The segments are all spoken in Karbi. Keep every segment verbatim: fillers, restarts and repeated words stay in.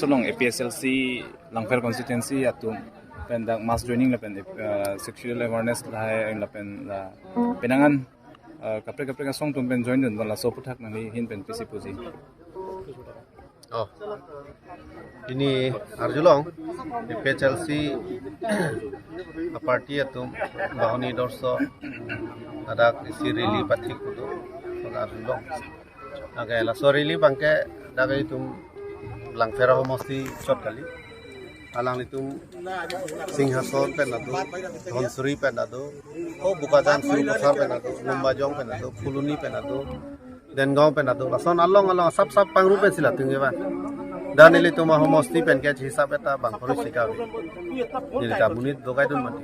Along A P H L C Langpher constituency atum pen dak mass joining lapen, eh, sexual awareness lahai lapen la penang an, eh, kaprek kaprek asong atum pen join dun bala laso aphuthak nangli ahin pen pisi puji. Oh. Pini arjulong A P H L C aparty atum Bahuni Dorso ladak isi rally pathik kudo arjulong. Oke, laso rally abangke dak itum Langpher homosti chot kali. Alanglitum Singhason pen ado, Dhansiri pen ado, o Bokajan Suru Pasar pen ado, Lumbajong pen ado, Phuloni pen ado, Dengaon pen ado, lason along along sap sap pangru pensi latum ke ba. Dan ilitum ahomosti pen ke hisap eta bang koru sika. Neli ta monit dokai dun mati.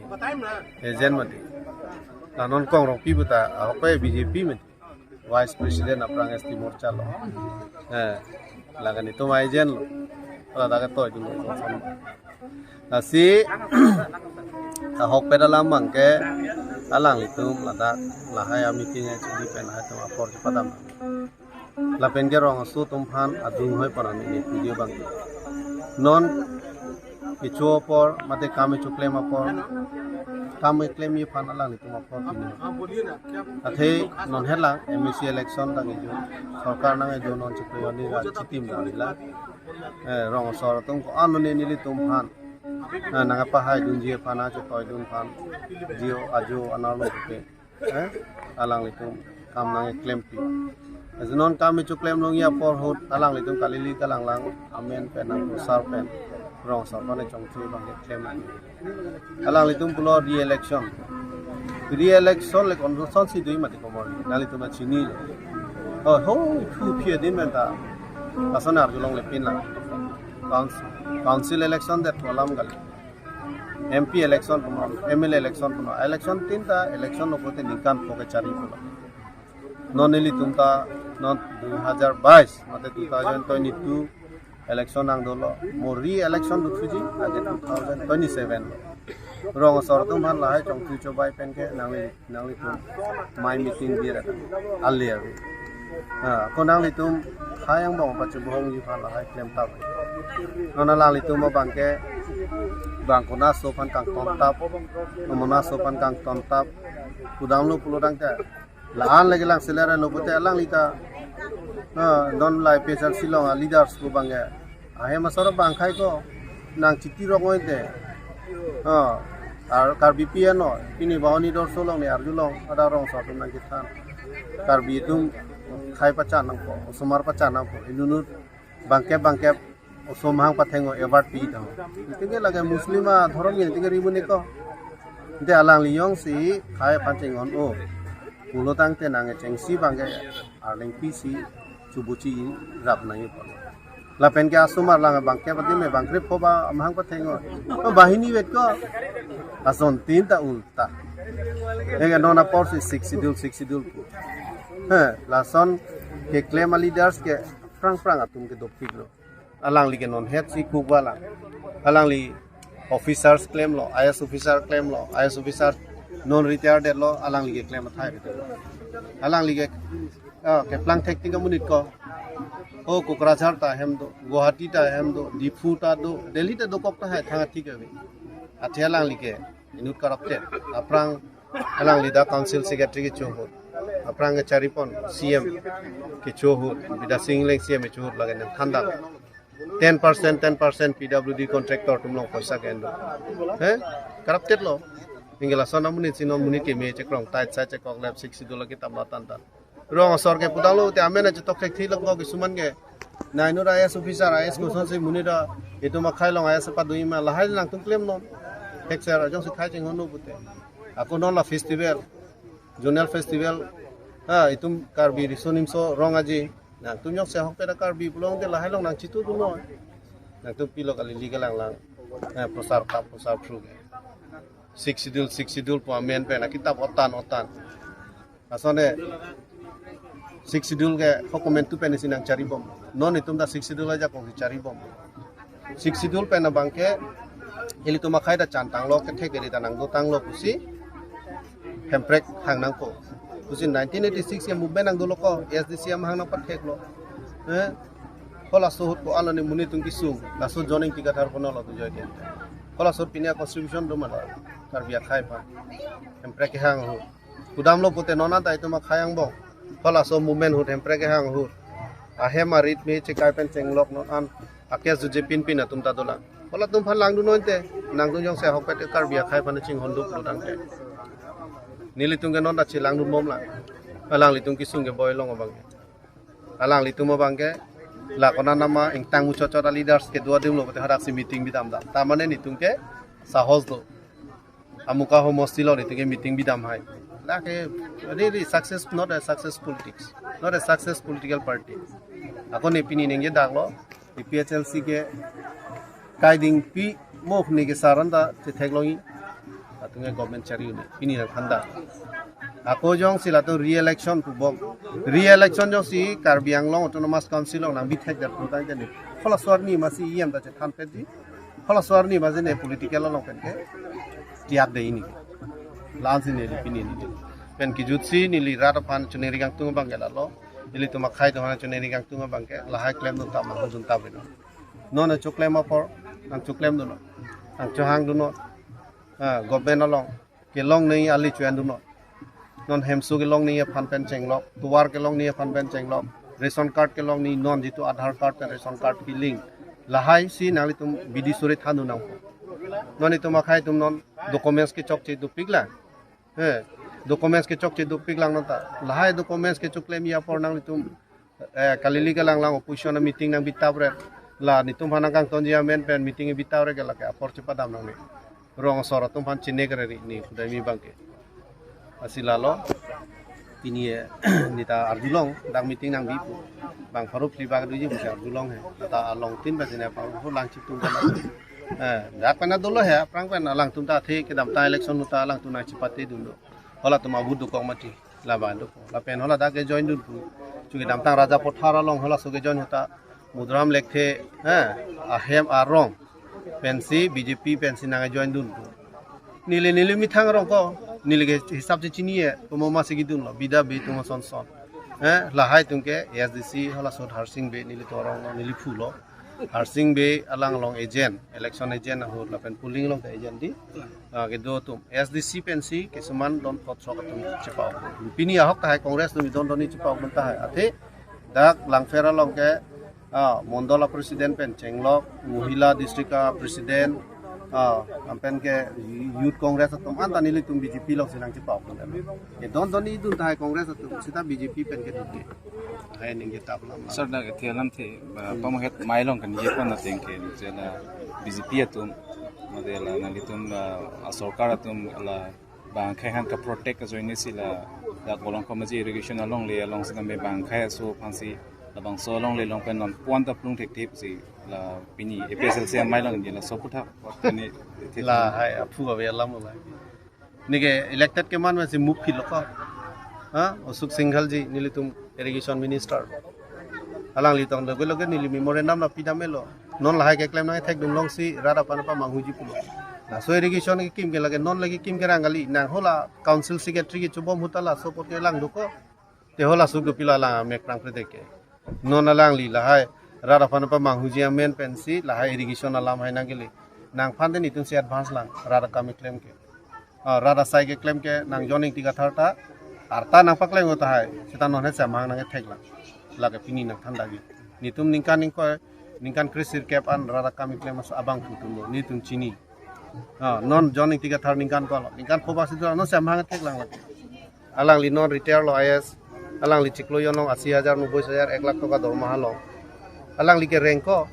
Agent mati. La non Kongrongpi puta, ahok ke B J P mati. Vice President aphrang S T Morcha lo. Eh, lagan itum agent lo. Ladak ke toidun lo. Lasi, ahokpet alam abangke, alanglitum ladak lahai a-meeting chili pen lahai atum apor chepadam. Lapen ke rong aso atum aphan adung hoi paran ini video abang. Non kecho apor, mate kam kecho klem apor, kam keklemji aphan alanglitum apor pini. Athe non helang M A C election nangkejo, sorkar nangkejo non chepeyoni ra chitim dam la. Eh, rong asor atum ko-an lo ne nelitum aphan. Eh, nangpahai dunji aphan, achetoidun aphan. Jio ajo anerlo ke. Eh, alanglitum kam nangklempi. Ajonon kam kecho klem longji apor ahut alanglitum kalili kalanglang amen pen nangprosar pen rong asor pen chongthu abangke klem. Alanglitum pulo re-election. Re-election le constitution si dui mati komor. Nanglitum ta chini lo. Oh, ho, thu phi din menta. Lason arjulong le pin lang. Council, council election det alam kali. M P election punon, M L A election punon. Election tinta election lo pulote ningkan pho kechari pulo. Non nelitum ta non dui hajar bais, mate two thousand twenty-two election nangdolo. Mo re-election dothuji, age two thousand twenty-seven. Rong asor atum aphan lahai chongthu chobai pen ke nangli, nanglitum mai meeting bir ali abi. Ha, ko nanglitum khei angbong pachibohongji aphan lahai klem tap. Non alanglitum abangke bang konat aso aphan kangton tap, konat aso aphan kangton tap. Kudam lo pulo tangte. La-an lagi lang selera lo pulote alangli ta. Ha, non la A P H L C along a-leaders ko abangke. Ahem asor abang khei ko nang chiti rong oi te. Ha, ar Karbi P N O, pini Bahuni Dorso along ne arjulong, ada rong asor atum nangkethan. Karbi atum khei pachan nangpo, osomar pachan nangpo, inut inut bangkep bangkep osom hang patheng o award pi tang. Itum ke lake Muslim adhorom ke itum ke ribu neko. Ante alangli jongsi khei aphan chinghon o. Pulo tangte nangkechengsi abangke arleng pisi chubuchi rap nangji apot. Lapen ke asomar lang bangkep adim me bangkrep ko ba amahang patheng o. O banghini vet ko. Ason tinta ulta. Ege non apor si Sixth Schedule, Sixth Schedule pu. He, lason keklem a-leaders ke aphrang aphrang atum ke dopik lo. Alangli ke non het si kuk ba lang. Alangli officers klemlo, I A S officer klemlo, I A S officer non retired lo, alangli ke klem athai. Alangli ke, ah, keplang thektik amonit ko. O Kokrajhar ta hem do, Guwahati ta hem do, Diphu ta do, Delhi ta dokok tahai thang athik ave. Athe alangli ke inut corrupted. Aphrang alangli dak council secretary kecho ahut. Aphrang kechari pon C M kecho ahut. Bidya Sing Engleng C M kecho ahut lake nangthan dam. Ten percent, ten percent P W D contractor atum along poisa ke-en do. He? Corrupted lo. Anke lason amonit si non monit keme chekrong tight sa chekok lap Sixth Schedule lake tam la tan tan. Rong asor ke pudang lo te amen achetok thekthi lo ko kisuman ke. Nai inut I A S officer, I A S kosonsi monit ta itum akhei along I A S padunji ma lahai nangtum klem non. Thekser ajong si khei chinghon lo pulote. Ako non la festival, zonal festival. Ha, itum Karbi Riso Nimso Rong Aje. Nangtum jongsi ahokpet a-Karbi pulote lahai along nangchitu dun non. Nangtum pilo kalili kalanglang. Ha, prosar tap, prosar thru ke. Sixth Schedule, Sixth Schedule pu amen pen akitap otan otan. Asone Sixth Schedule ke ho komantu pen isi nangcharibom. Non itum ta Sixth Schedule ajakong si charibom. Sixth Schedule pen abangke ilitum akhei ta chantanglo, kethek keri ta nangdotanglo pusi Hemprek hang nangpo. Pusi nineteen eighty-six ke movement nangdolo ko, A S D C amahang nangpatheklo. Eh? Halaso ahut ko-an lo ne monit atum kesung, laso John Ingti Kathar kono lo tu joy den. Halaso ahut pini a-contribution do mana, Karbi akhei aphan. Hemprek kehang ahut. Kudam lo pute non anta itum akhei angbong. Halaso movement ahut, hemprek kehang ahut. Ahem arit me chekai pen chenglok non an. Akes juje pinpin atum ta dolang. Halatum aphan langdun non te, nangtum jongsi ahokpet Karbi akhei aphan chinghon duk lo tangte. Nelitum ke non ta chelangdun bom lang. Alanglitum kesung ke boi long abang ke. Alanglitum abang ke, la konat nama ingtang muchot chot a-leaders kedo adim lo pute hadak si meeting bidam dam. Ta mane netum ke sahos do. Amuka homosti lo netum ke meeting bidam hai. Lake really success, not a success politics. Not a success political party. Ako ne pini ningje dak lo. A P H L C ke kai dingpi mo ne ke saran ta chetheklongji. Latum ke government chari un-e. Pini nangthan dak. Ako jongsi latum re-election pu bom. Re-election jongsi Karbi Anglong Autonomous Council along nangbi thek det pu tangte ne. Halaso arni masi E M ta chethan petji. Halaso arni masi ne political along pen ke tiak de ini. La-ansi neli pini neli. Pen kejutsi neli rat aphan choningri kangtung abang ke lalo. Nelitum akhei atum aphan choningri kangtung abang ke lahai klemdun ta manghudun ta beno. Non nangchoklem apor, nangchoklemdun non. Nangchohangdun non. Ah, government along kelongnei ali cho-endun non. Non hemso kelongnei aphan pen chenglok, tovar kelongnei aphan pen chenglok, ration card kelongnei, non jitu Aadhaar card pen ration card ke-link. Lahai si nanglitum bidi suri thandun nangpo. Non itum akhei atum non documents kechokche dopik lang. Eh, documents kechokche dopik lang non ta. Lahai documents kechoklemji apor nanglitum, eh, kalili kalang lang opposition a-meeting nangbi tapret. La netum aphan nangkangtonji amen pen meeting bi tapret ke lake apor chepadam nangne. Rong asor atum aphan chine kere ri ne kudai mi abang ke. Lasi lalo. Pini, eh, neta arjulong dak meeting nangbi pu. Bang pharo phli bak doji pusi arjulong he. Ta along tin ba sine pa hu lang chitung kan. Eh, dak pen dolo he, aphrang pen alangtum ta athe kedamtang election ahut ta alangtum nangchepatedun do. Halatum abut dokok mati. Labang dokok. Lapen hala dak ke-join dun pu. Chunke kedamtang Raja Pothar along halaso ke-join ahut ta Mudaram Lekthe, eh, ahem arong pensi B J P pensi nang-join dun pu. Neli neli methang arong ko, neli ke hisap si chini-e, komat masi kedun lo, bida be atum ason son. Eh, lahai atum ke A S D C halaso ahut Harsing Bey neli torong lo, neli phu lo. Harsing Bey alang along agent, election agent ahut lapen polling along ke agent di. Ah, kedo atum A S D C pensi kisuman don kotrok atum chepao. Pini ahok tahai Congress atum don doni chepao pen tahai. Athe dak Langpher along ke, ah, mondol a-president pen chenglok, mohila district a-president, ah, lapen ke Youth Congress atum anta nelitum B J P alongsi nangchepao pen. Ke don doni dun tahai Congress atum seta B J P pen kedun te. Hai ningje tap lam. Sir, dak athe alamthe, ba, pamohet mai along kan ye kon ateng ke, je la B J P atum, mate la nanglitum la, a sorkar atum la bang akhei aphan ka-protect ajoine si la dak Bolong Khamaji irrigation alongle along si name bang akhei aso aphansi labangso alongle along pen non puan ta plung thekthip si la pini A P H L C amei along je laso aputhak. Pini thek lahai aphu ave alam lo. Neke elected keman masi move phil lo ko. Ha? Ashok Singhal ji nelitum irrigation minister. Alangli tong loge loge neli memorandum nangpidam-e lo. Non lahai keklem nangthekdun longsi rat aphan pamanghuji pulo. Laso irrigation kekim ke lake non lake kim kerang kali. Nang hala council secretary kechobom ahut ta laso apot kelang dokok. Te halaso kopilo alang amek prang predek ke. Non alangli lahai rat aphan pamanghuji amen pensi lahai irrigation alam hai nangkele. Nangphan te netum si advance lang rat akam keklem ke. Ah, rat asai keklem ke nang John Ingti Kathar ta arta nangpaklem ahut tahai. Seta non hai semhang nangkethek lang. Lake pini nangthan dagi. Netum ningkan ingkoi, ningkan kre-sirkep an rat akam keklem aso abangphu atum lo. Netum chini. Ah, non John Ingti Kathar ningkan ko lo. Ningkan pho basi do non semhang thek lang lake. Alangli non retire lo I A S. Alangli chiklo jon along asi hajar, noboi hajar, ek lakh toka dormaha lo. Alangli kereng ko.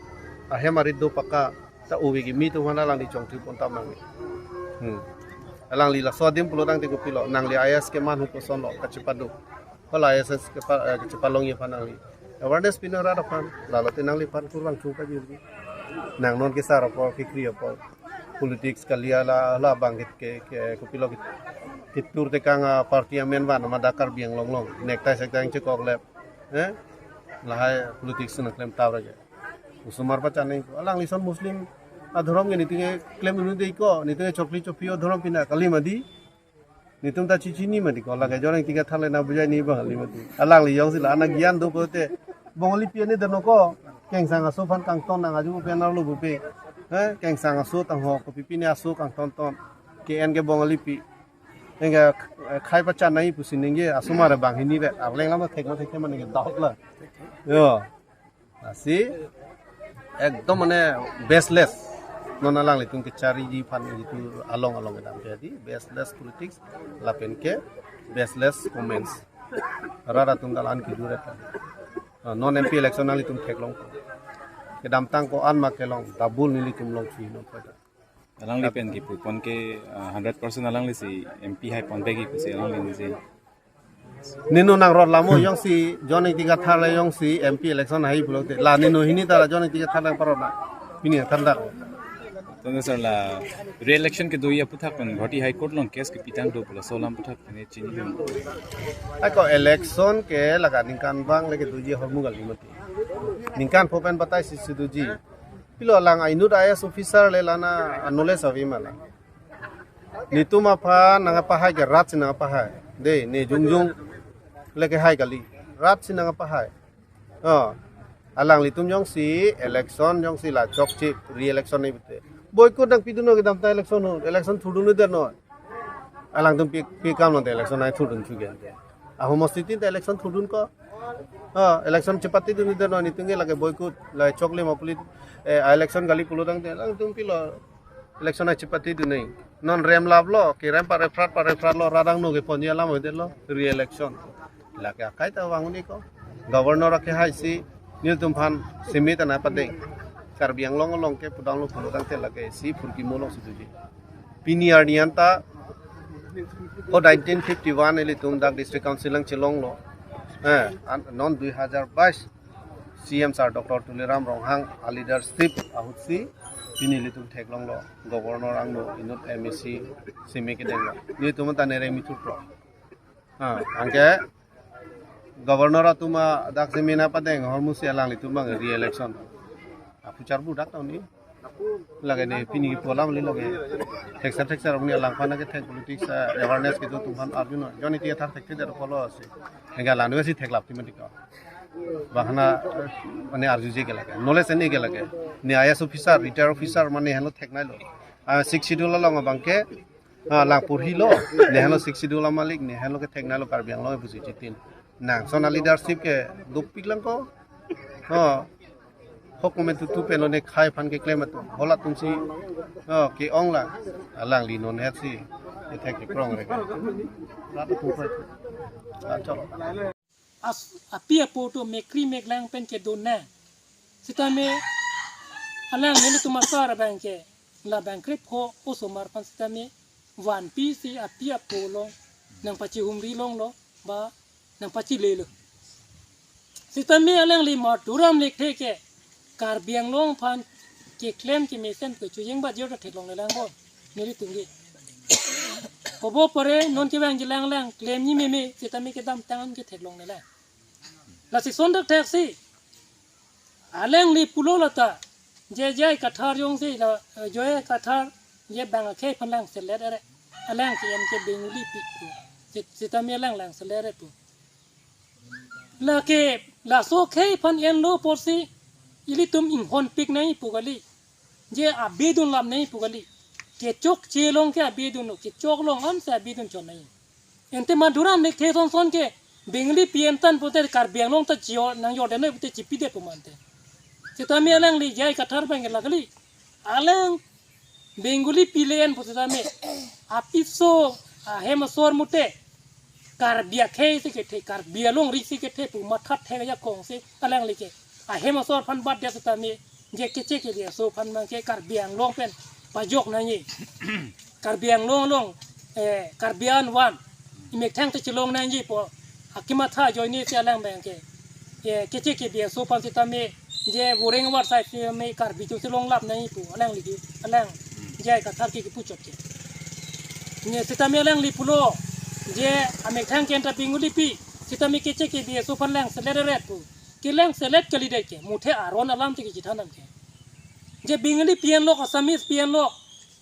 Ahem arit do pakka. Ta ubi kimi atum aphan alangli chongthu pon tam nang. Hmm. Alangli laso adim pulo tangte kopilo. Nangli I A S keman ahut koson lo kachepado. Hala I A S kepa, eh, kachepalongji aphan nangli awareness pino rat aphan. Lalo te nangliphan kurvangthu kajirgi. Nang non kesar apor, kekri apor. Politics kali ala, ala abang ke, ke, ke, kopilo ke, ketur tekang, ah, party amen van, mada Karbi Anglong along. Necktie sektai chekok lep. Eh? Lahai politics nangklem tap ra ke. Osomar pachan neng ko. Alangli ason Muslim adhorom ke netum keklem un-e dei ko. Netum chokli chopio adhorom pina kali mati. Netum ta chichini mati ko. Lake John Ingti Kathar le nangbujaini bang kali mati. Alangli jongsi la ana gyan do pulote Bongali pi ani dano ko. Kengsang aso aphan kangton nang aju pen arlo bupe. Eh, kengsang aso tangho kopi pine aso kangton ton. Ke en ke Bongali pi. Enga, eh, khai pachan nai pusi ningje asomar bang hini re. Arleng lam thek ma thek ma ningje doubt la. Yo. Lasi ekdom mane baseless. Non alanglitum kechariji aphan itu along along kedam ke di baseless politics lapen ke baseless comments. Rat atum dalan kejut re. Ah, non M P election nanglitum theklong. Kedamtang ko-an ma kelong, double nelitum longsi non pada. Alangli pen kipu pon ke, ah, hundred percent alangli si M P hai pon bagi pusi alangli si. Nino nang rot lamo jongsi John Ingti Kathar le jongsi M P election hai pulote. La nino hini ta la John Ingti Kathar le parot na. Pini thandak. Tontu sir, la re-election kedoji aphuthak pen Guwahati High Court along case kepitang do pu laso alam aphuthak pen chini. Ako election ke lake ningkan bang le kedoji ahormu kali mati. Ningkan pho pen batai si si doji. Pilo lang inut I A S officer le lana knowledge avi ma la. Netum aphan nangpahai ke rat si nangpahai. De, ne jongjong le kehai kali. Rat si nangpahai. Oh. Alanglitum jongsi election jongsi la chokche re-election ni bete. Boycott nangpidunnon kedamtang election ho. Election thurdun de non. Alangtum pi, pi kam non te election nai thurdun chugen te. Ahom homosti tin te election thurdun ko. Oh, election chepatidun de non, netum ke lake boycott la chokle ma pulit, eh, election kali pulotangte alangtum pilo election nai chepatidun nai. Non rem laplo, kerem pare phrat pare phratlo, radang no ke ponji alam hoitelo, re-election. Lake akai ta vang un-e ko. Governor akehai si nelitum aphan simi ta nangpadeng. Karbi Anglong along ke pudang lo pulotangte lake si phurkimo along si doji. Pini arni anta ko nineteen fifty-one ilitum dak District Council nangchelonglo. Eh, an-, non dui hajar bais C M sir Doctor Tuliram Ronghang a leadership ahut si pini ilitum theklonglo. Governor angno inut M A C simi kedenglo. Nelitum ta nereng mithutlo. Ah, anke Governor atum adak simi nangpadeng ahormu si alanglitum bang re-election. Apuchar bu dak tahun ini. Lake ne pini kipu alam le lake. Thekser thekser apni alangphan ke thek politics, ah, awareness kedo atum aphan arjunon. John Ingti Kathar thek thek der follow si. Enggak lanu si theklap ti mati ko. Bahana, eh, mane arjuje ke lake. Knowledge ne ke lake. Ne I A S officer, retired officer mane helo theknei lo. Ah, Sixth Schedule along abang ke ah, lang porhilo, ne helo Sixth Schedule amalik, ne helo ketheknei lo Karbi Anglong pusi chitin. Nangson a leadership ke dopik lang ko. Oh. Hok momen tutu pen lo ne khai aphan keklem atum. Hola atum si, oh, ke-ong lang. Alangli non het si. Kethek kekrong re. Rat atum pa. Rat chok. As, api apo atum mekri meklang pen kedun nang. Sitame alang nelitum asar abang ke, la bang krip ho osomar aphan sitame vanpi si api apo along nangpachihumri longlo ba nangpachilelo. Sitame alangli Madurai Lekthe ke Karbi Anglong aphan keklem kemesen kechojeng ba jor theklongle lang ko nelitum ke. Kobo pore non kevangji lang lang klemji meme sitame kedamtang an ketheklongle lang. Lasi son dak thek si alangli pulo lata je J I Kathar jongsi la, eh, J I Kathar je bang akhei aphan langselet ere. Alang ke M K Bengali pi pu. Sit-, sitame alang langselet ere pu. Lake laso akhei aphan enlo apotsi ilitum inghonpik nangji pu kali. Je abidun lap nangji pu kali. Kechokche along ke abidun lo, kechok along ansi abidun chot nangji. Ante Madurai Lekthe sonson ke Bengali pi en tang pute Karbi Anglong ta chio nangjor de noi pute chipidet pu mante. Sitame alangli J I Kathar abang ke la kali. Alang Bengali pi le en pu sitame apiso ahem asor mute Karbi akhei si kethe, Karbi alongri si kethe pu matha thek ajakong si alangli ke ahem asor aphan bat dia sitame je keche kebe aso aphan mang ke Karbi Anglong pen pajok nangji. Karbi Anglong along, eh, Karbi an van. Imethang te chelong nangji pu akematha ajoine si alang abang ke. Eh, keche kebe aso aphan sitame je voreng war sai sitame Karbi atum si longlap nangji pu alangli ke, alang J I Kathar ke kipu chot ke. Ne sitame alangli pulo je amethang ke anta Bengali pi sitame keche kebe aso aphan langselet eret pu. Kelangselet kalidet ke, muthe aron alam te kechethan nang ke. Je Bengali pi en lo, Assamese pi en lo,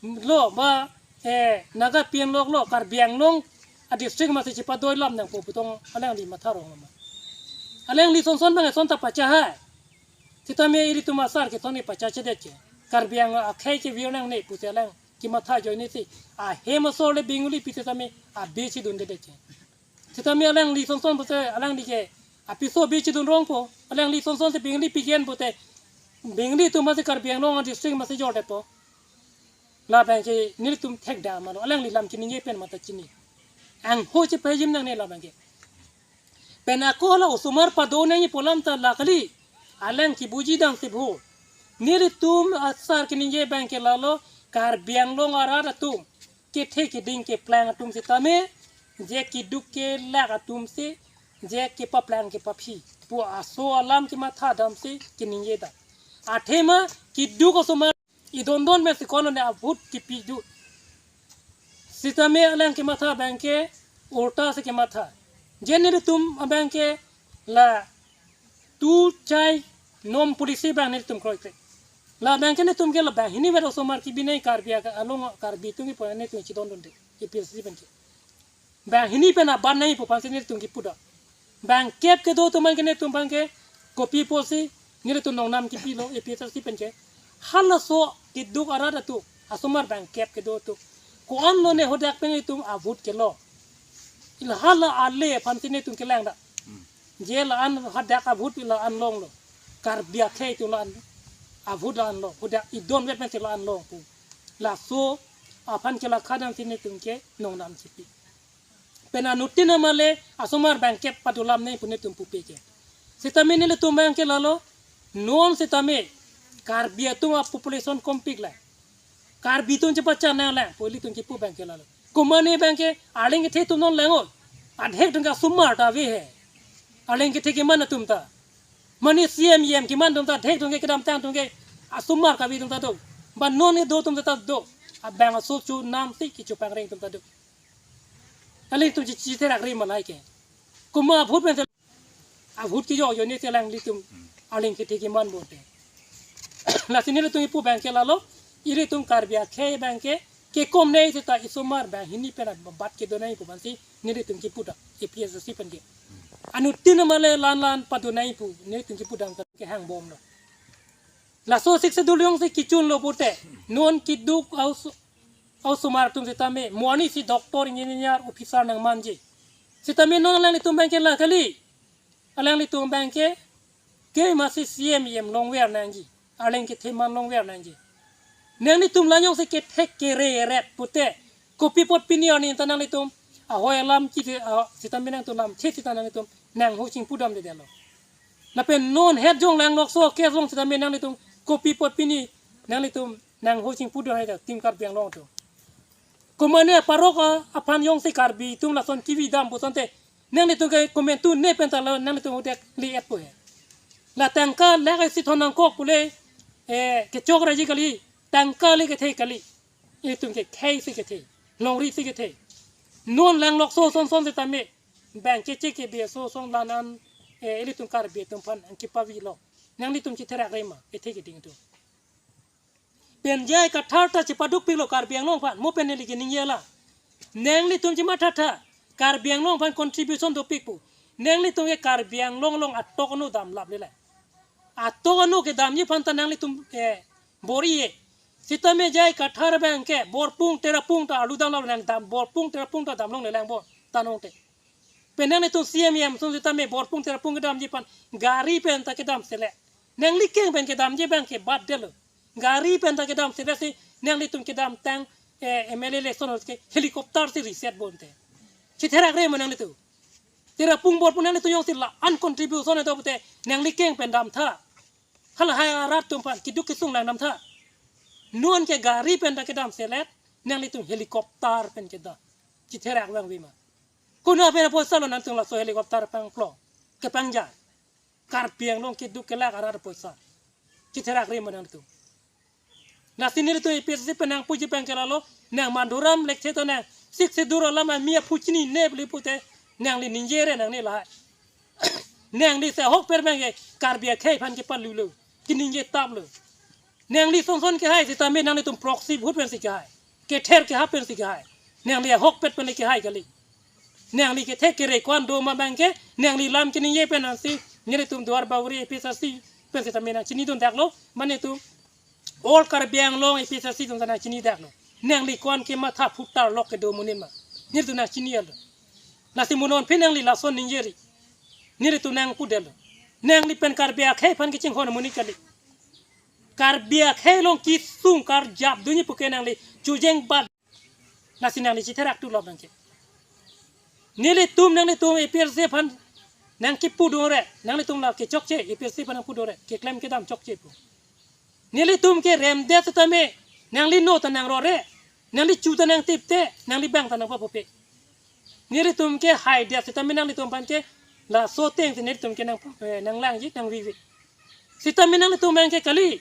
lo ba, eh, Naga pi en lo, lo, Karbi Anglong a district masi chepadoi lap nangpo pu tong alangli matha rong ma. Alangli sonson abang eson ta pachahai. Sitame ilitum asar kethon ne pachachedet ke. Karbi Anglong akhei kevir nangne pusi alang kematha ajoine si ahem asor le Bengali pi sitame abe chidundedet ke. Sitame alangli sonson pusi alangli ke apiso abe chidun rongpo. Alangli sonson si Bengali pi ke-en pute Bengali atum masi Karbi Anglong district masi jordetpo. Labang ke nelitum thekdam ma lo, alangli lam keningje pen mata chini. Angho chepajim nangne labang ke. Pen ako la osomar pado nangji pu alam ta la kali. Alang kebuji dam si bho. Nelitum asar keningje abang ke lalo, Karbi Anglong arat atum kethe keding keplang atum sitame, je keduk kelak atum si, je kepaplang kepaphi pu aso alam kematha dam si keningje dam. Athema keduk osomar idondon pen si konone avote kepi dun. Sitame alang kematha abang ke ulta si kematha. Je nelitum abang ke la tu chai nom policy abang nelitum kroikre. Labang ke nelitum ke la banghini vet osomar kebinai Karbi aka along Karbi atum kepu nelitum chidondunde. APHLC pen ke. Banghini pen aban nangji pu aphan si nelitum kepu dam. Bangkep kedo atum aphan ke nelitum aphan ke kopi pusi nelitum nongnam kepilo APHLC pen ke. Halaso keduk arat atum asomar bangkep kedo atum. Ko-an lone hadak pen nelitum avote kelo. Ila hala ale aphan si nelitum kelang dam. Je la-an hadak avote la-an longlo. Karbi akhei atum la-an avote la-an long. Hadak idon vet pen si la-an long pu. Laso aphan ke la khadang si nelitum ke nongnam chipi. Pen anuttin amale asomar bangkep padolam nangji pu nelitum pupe ke. Sitame nelitum abang ke lalo, non sitame Karbi atum apopulation kompik la. Karbi atum chepachan nanglang pu ilitum kepu abang ke lalo. Komane abang ke arleng kethe atum non lang-o. Adhek atum ke asomar ta ave he. Arleng kethe keman atum ta. Mane CEM EM keman atum ta, adhek atum ke kedamtang atum ke asomar kave atum ta do. Ba non kedo atum ta do. Abang aso chu nam si kecho pangreng atum ta do. Kali atum chi, chitherak ri malai ke. Komat avote pen avote kejo ajoine si alanglitum arleng kethe keman bote. Lasi nelitum kepu abang ke lalo, ilitum Karbi akhei abang ke kekom nangji seta isomar banghini pen abat kedo nangji pu aphan si nelitum kepu dam APHLC pen ke. Anuttin amale la-an la-an pado nangji pu nelitum kepu dam ke hangbomlo. Laso Sixth Schedule jongsi kechunlo pute, non keduk aos-, osomar atum sitame, mo arni si doctor, engineer, officer nangmanji. Sitame non alanglitum abang ke la kali. Alanglitum abang ke, ke masi CEM EM longver nangji. Arleng kethe man longver nangji. Nanglitum la jongsi kethek kere ret pute. Kopi apot pini arni ta nanglitum ahoi alam kiti, ah, sitame nangtum lamthe sita nanglitum nanghojing pudamdedetlo. Lapen non het jong langlokso case long sitame nanglitum kopi apot pini nanglitum nanghojing pudam hai ta Team Karbi Anglong atum. Komane parok, ah, aphan jongsi Karbi atum lason kevi dam pu asonte nanglitum ke komantu ne pen ta lo nanglitum hadak le-etpo he. La tangka le kai si thon nangkok pule, eh, kechok raji kali, tangka le kethe kali. Ilitum ke khei si kethe, longri si kethe. Non langlokso sonson sitame, bang keche kebe aso son la-an, eh, ilitum Karbi atum aphan kepavilo. Nanglitum chitherak rema, kethe keding atum. Pen J I Kathar ta chepadukpiklo Karbi Anglong aphan, mo pen neli keningje la. Nanglitum chemathatha, Karbi Anglong aphan contribution dopik pu. Nanglitum ke Karbi Anglong along atok anu damlap lele. Atok anu kedamji aphan ta nanglitum, eh, bor-i-e. Sitame J I Kathar abang ke Borpung Terapung ta arlu damlap nang dam, Borpung Terapung ta damlongle lang bo, tanong te. Pen nanglitum CEM EM atum sitame Borpung Terapung kedamji aphan gari pen ta kedam selet. Nangli keng pen kedamji abang ke batdetlo. Gari pen ta kedam selet si nanglitum kedamtang, eh, MLA election ke helicopter si reset bonte. Chitherak rema nanglitum. Terapung Borpung nanglitum jongsi la-an contribution do pute nangli keng pen damtha. Halahai arat atum aphan keduk kesung lang damtha. Non ke gari pen ta kedam selet, nanglitum helicopter pen kedam. Chitherak vangve ma. Konat pen apoisa lo nangtum laso helicopter pangplong, kepangjai. Karbi Anglong keduk kelak arat apoisa. Chitherak rema nangtum. Lasi nelitum APHLC pen nangpuji abang ke lalo, nang Madhuram Lekthe ta nang Sixth Schedule alam ami aphu chinine pule pute, nangli ningjere nangne lahai. Nangli si ahokpet abang ke Karbi akhei aphan kepalulo, keningje taplo. Nangli sonson kehai sitame nanglitum proxy vote pen si kehai. Kether kehap pen si kehai. Nangli ahokpet pen le kehai kali. Nangli kethe kere ko-an do ma abang ke, nangli lam keningje pen ansi, nelitum Duar Bagori APHLC Pen sitame nangchinidun daklo, mane tu all Karbi Anglong A P H L C atum ta nangchini daklo. Nangli ko-an kematha phutar lok kedo amonit ma, nelitum nangchini-etlo. Lasi mo non aphi nangli lason ningjeri, nelitum nangpudetlo. Nangli pen Karbi akhei aphan kachinghon amonit kali. Karbi akhei along kesung karjap dunji puke nangli chojeng bat. Lasi nangli chitherak tu lo abangke. Nelitum, nanglitum A P H L C aphan nangkipudunre, nanglitum la kechokche, A P H L C aphan nangpudunre, keklem kedam chokche pu. Nelitum ke remdet sitame, nangli no ta nangrore, nangli chu ta nangtipte, nangli bang ta nangpapupe. Nelitum ke haidet sitame nanglitum aphan ke laso ateng si nelitum ke nang, eh, nanglangji, nangvivi. Sitame nanglitum abangke kali,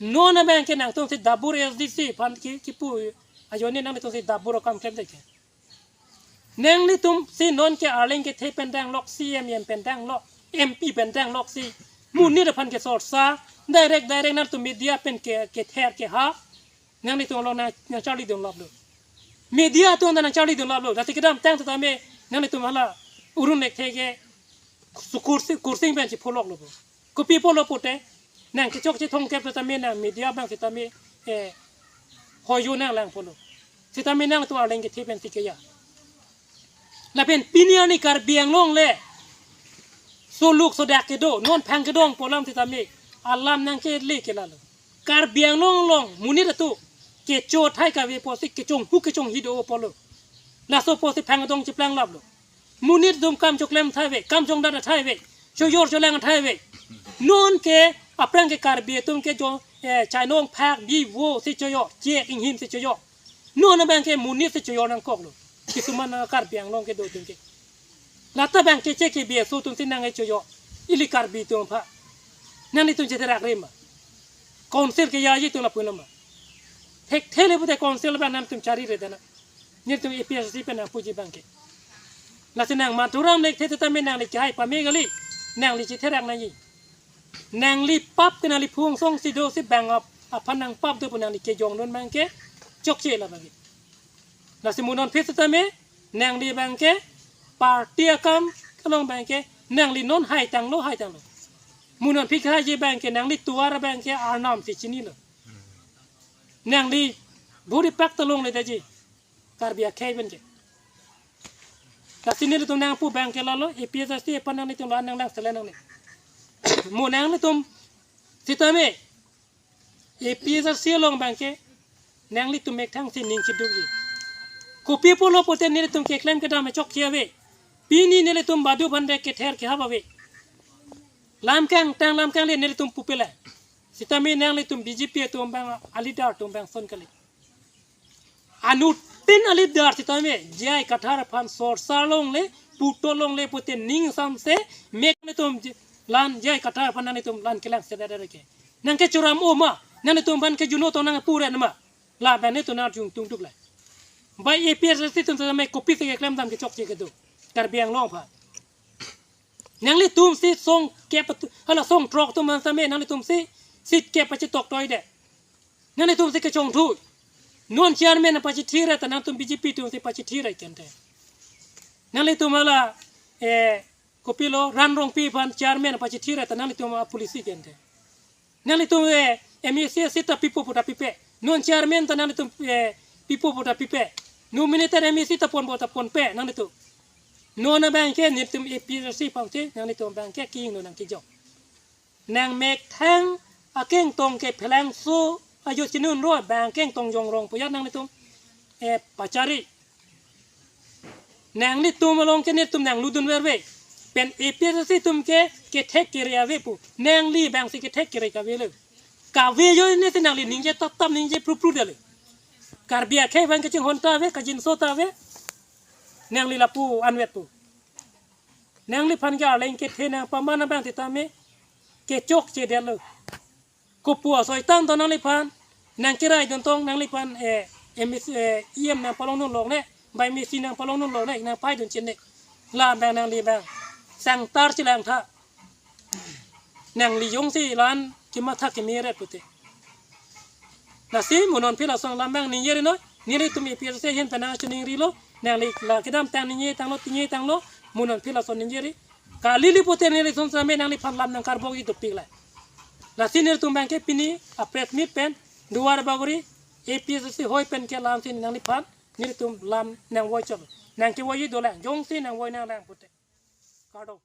non abangke nangtum si Dabur A S D C aphan ki, kipu ajoine nanglitum si Dabur akam klemdet ke. Nanglitum si non ke Arleng kethe pen danglok, C E M pen danglok, M P pen danglok si monit aphan kesorsa, direct direct nangtum media pen ke, kether keha, nanglitum along nang, nangcharlidun laplo. Media atum ta nangcharlidun laplo. Lasi kedamtang sitame nanglitum hala Arun Lekthe ke su kursi, kursing pen chipholoklo pu. Kopi pulo pute, nang kechokche thomkep sitame nang media abang sitame, eh, hoyo nanglangpo lo. Sitame nangtum Arleng kethe pensi keja. Lapen pini arni Karbi Anglong le soluk sodak kedo, non phang kedong pu alam sitame alam nangkele ke lalo. Karbi Anglong along monit atum kecho athai kave pusi kechonghu kechonghi do pulo. Laso pusi phang kedong chiplang laplo. Monit atum kam choklem athai ave, kam chongdat athai ave, chojor cholang athai ave. Non ke aphrang ke Karbi atum ke jo, eh, chainong phak bi vo si chojo, chek inghin si chojo. Non abangke monit si chojo nangkoklo. Kisuman, ah, Karbi Anglong kedo atum ke. Lata abangke chek ke B S O atum si nang-e chojo. Ili Karbi atum aphan. Nanglitum chetherakre ma. Council kejaji atum lapu nama. Thekthe le pute council abang nangtum charire dana. Nelitum A P H L C pen nangpuji abangke. Lasi nang Madhuram Lekthe sitame nangli kehai pame kali. Nangli chitherak nangji. Nangli pap ke nangli phung song si do si bang ap, aphan nangpap do pu nangli kejongdun abangke chokche la abangke. Lasi mo non aphi sitame nangli abangke party akam kelong abangke nangli non haitanglo, haitanglo. Mo non aphi kehaiji abangke nangli tovar abangke Arnam si chinilo. Nangli buri pak ta longledetji. Karbi akhei pen ke. Lasi nelitum nangpu abangke lalo, A P H L C aphan nanglitum la nanglangselet nangne. Mo nanglitum sitame, A P H L C along abangke, nanglitum methang si ning chidukji. Kopi pulo pute nelitum keklem kedam chokche ave. Pini nelitum badu bhande kether kehap ave. Lam kangtang lam kangle nelitum pupela. Sitame nanglitum B J P atum abang a-leader atum abang ason kali. Anuttin a-leader sitame J I Kathar aphan sorsa longle, puto longle pute ning samse mek nelitum j-, lan J I Kathar aphan nanglitum lan kelangsedet ke. Nangkechoram o ma, nanglitum aphan ke juno to nangpure ma. Lapen nelitum nang jung tungduk la. Bai A P H L C atum sitame kopisi keklem dam kechokche kedo. Karbi Anglong aphan. Nanglitum si songkep atu-, hala songthrok atum sitame nanglitum si seat kep pachitok toidet. Nanglitum si kechongthu. Non chairman pachithir ta nangtum B J P atum si pachithir kente. Nanglitum hala, eh, kopilo Ran Rongpi aphan chairman pachithir ta nanglitum a-policy kente. Nanglitum, eh, M A C seat ta pipo pu ta pipe. Non chairman ta nanglitum, eh, pipo pu ta pipe. Nominated M A C ta ponpo ta ponpe nanglitum. Non abangke nelitum A P H L C aphan si nanglitum abangke king non nangkejok. Nang methang akengtong ke phelangso ajo chinun ro abang kengtong jongrong pu ya nanglitum, eh, pachari. Nanglitum along ke nelitum nangludun verve. Pen A P H L C atum ke kethek kere ave pu. Nangli abang si kethek kere kavelo. Kave ajoine si nangli ningje tatap ningje pru pru dale. Karbi akhei abang kachinghon ta ave, kajinso ta ave. Nangli lapu anvet pu. Nangliphan ke Arleng kethe nangpaman abang sitame kechokche detlo. Kopu asoi tang to nangliphan, nangkeraidun tong nangliphan, eh, M A C, eh, E M nangpalongdun longne, bai M A C nangpalongdun longne, nangpaidun chinine. La abang nangli abang sangtar chelang tha. Nangli jongsi lan kematha kemeret pute. Lasi mo non aphi lason alam abang ningjeri noi, nelitum A P H L C ahin pen nangchiningrilo, nangli la kedamtang ningje tanglo, tinje tanglo, mo non aphi lason ningjeri. Kali li pute neli son same nangliphan lam nangkarbokji dopik la. Lasi nelitum abangke pini a press meet pen Duarbagori A P H L C hoi pen ke lamsi nangliphan nelitum lam nangvoi chot, nangkevoi dolang, jongsi nangvoi nanglang pute. Kardom.